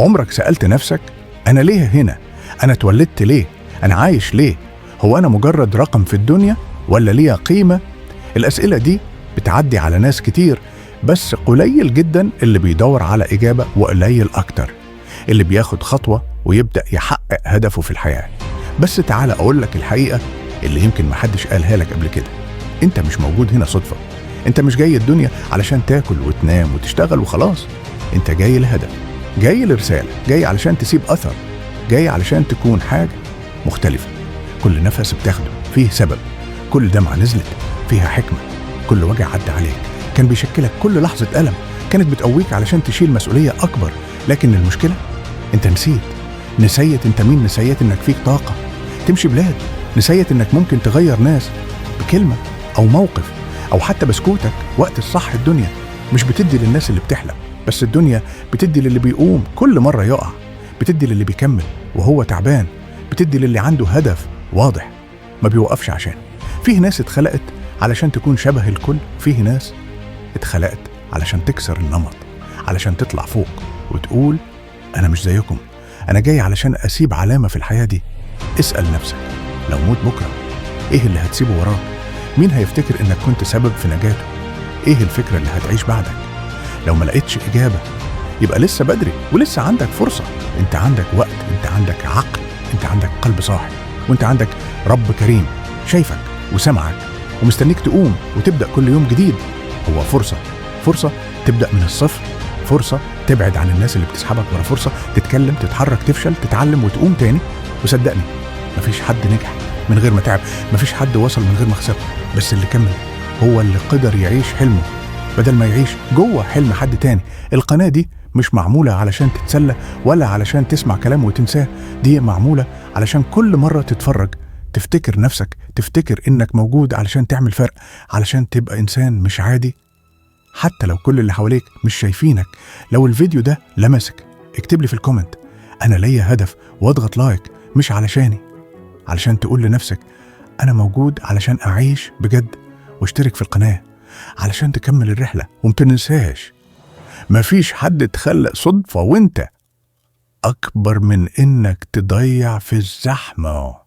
عمرك سألت نفسك أنا ليه هنا؟ أنا اتولدت ليه؟ أنا عايش ليه؟ هو أنا مجرد رقم في الدنيا ولا ليا قيمة؟ الأسئلة دي بتعدي على ناس كتير، بس قليل جدا اللي بيدور على إجابة، وقليل أكتر اللي بياخد خطوة ويبدأ يحقق هدفه في الحياة. بس تعالى أقول لك الحقيقة اللي يمكن محدش قالها لك قبل كده. أنت مش موجود هنا صدفة. أنت مش جاي الدنيا علشان تاكل وتنام وتشتغل وخلاص. أنت جاي لهدف، جاي لرسالة، جاي علشان تسيب أثر، جاي علشان تكون حاجة مختلفة. كل نفس بتاخده فيه سبب، كل دمعة نزلت فيها حكمة، كل وجع عدى عليك كان بيشكلك، كل لحظة ألم كانت بتقويك علشان تشيل مسؤولية أكبر. لكن المشكلة أنت نسيت، نسيت أنت مين، نسيت إنك فيك طاقة تمشي بلاد، نسيت إنك ممكن تغير ناس بكلمة أو موقف أو حتى بسكوتك وقت الصح. الدنيا مش بتدي للناس اللي بتحلم بس، الدنيا بتدي للي بيقوم كل مرة يقع، بتدي للي بيكمل وهو تعبان، بتدي للي عنده هدف واضح ما بيوقفش عشان. فيه ناس اتخلقت علشان تكون شبه الكل، فيه ناس اتخلقت علشان تكسر النمط، علشان تطلع فوق وتقول أنا مش زيكم، أنا جاي علشان أسيب علامة في الحياة دي. اسأل نفسك لو موت بكرة إيه اللي هتسيبه وراك؟ مين هيفتكر إنك كنت سبب في نجاته؟ إيه الفكرة اللي هتعيش بعدك؟ لو ما لقيتش إجابة يبقى لسه بدري ولسه عندك فرصة. أنت عندك وقت، أنت عندك عقل، أنت عندك قلب صاحي، وأنت عندك رب كريم شايفك وسمعك ومستنيك تقوم وتبدأ كل يوم جديد. هو فرصة، فرصة تبدأ من الصفر، فرصة تبعد عن الناس اللي بتسحبك ورا، فرصة تتكلم، تتحرك، تفشل، تتعلم وتقوم تاني. وصدقني مفيش حد نجح من غير ما تعب، مفيش حد وصل من غير ما خسر، بس اللي كمل هو اللي قدر يعيش حلمه بدل ما يعيش جوه حلم حد تاني. القناة دي مش معمولة علشان تتسلى ولا علشان تسمع كلام وتنساه، دي معمولة علشان كل مرة تتفرج تفتكر نفسك، تفتكر إنك موجود علشان تعمل فرق، علشان تبقى إنسان مش عادي حتى لو كل اللي حواليك مش شايفينك. لو الفيديو ده لمسك اكتب لي في ال comment أنا ليا هدف، واضغط like، مش علشاني، علشان تقول لنفسك أنا موجود علشان أعيش بجد. واشترك في القناة علشان تكمل الرحلة. ومتنساش مفيش حد اتخلق صدفة، وانت أكبر من إنك تضيع في الزحمة.